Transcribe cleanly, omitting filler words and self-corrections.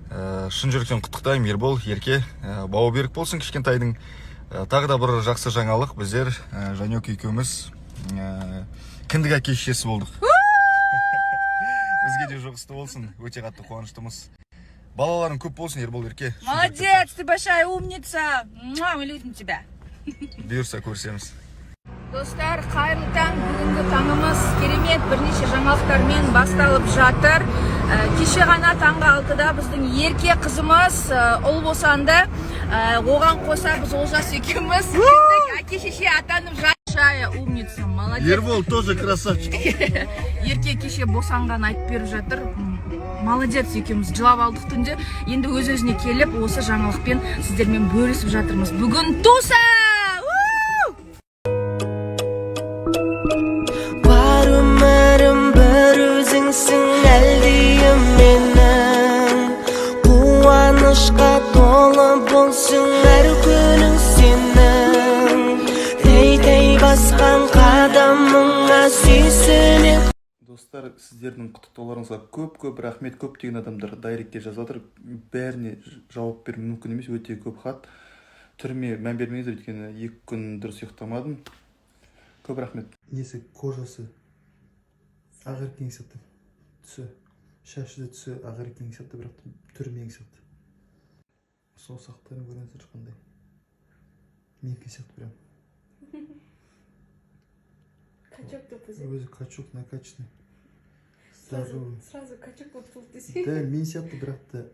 Шын жүректен құттықтаймын, Ербол, Ерке, бауы берік болсын кішкентайдың. Тағы да бір жақсы жаңалық: біздер, Жанек екеуміз, кіндік әке шешесі болдық. Бізге де жұғысты болсын, өте қатты қуаныштымыз. Балаларың көп болсын, Ербол, Ерке. Шын жүректен. Молодец, ты большая умница. Муа, мы любим тебя. Бұйырса, көрісеміз. Достар, қайырлы таң! Бүгінгі таңымыз керемет бірнеше жаңалықтармен басталып жатыр. Кеше ғана таңғы 6-да біздің Ерке қызымыз ұл босанды. Оған қоса біз, Олжас екеуміз, кіндік әке шеше атанып жатыр. Большая умница, молодец. Ербол тоже красавчик. Ерке кеше босанған айтып беріп жатыр. Молодец, екеуміз жылап алдық түнде. Енді өз өзіне келіп, осы жаңалықпен сіздермен бөлісіп жатырмыз. Бүгін туса! У! Бар өмірім бір өзіңсің, әлдиім менің. Қуанышқа толы болсын әр күнің сенің. Тәй тәй басқан қадамыңа сүйсіне. Достар, сіздердің құттықтауларыңызға көп көп рахмет. Көптеген адамдар директке жазып жатыр, бәріне жауап беру мүмкін емес, өте көп хат. Түріме мән бермеңіздер, өйткені 2 күн дұрыс ұйықтамадым. Көп рахмет. Несі, кожасы Ақеркең сияқты, түсі, шашы да түсі Ақеркең сияқты, бірақ түрі менікі сияқты. Саусақтарын көріңіздер, қандай менікі сияқты прям. Качок деп десе. Өзі качок, накачанный, здоровый. Сразу качок болып туылды десе. Дәл мен сияқты, бірақ та.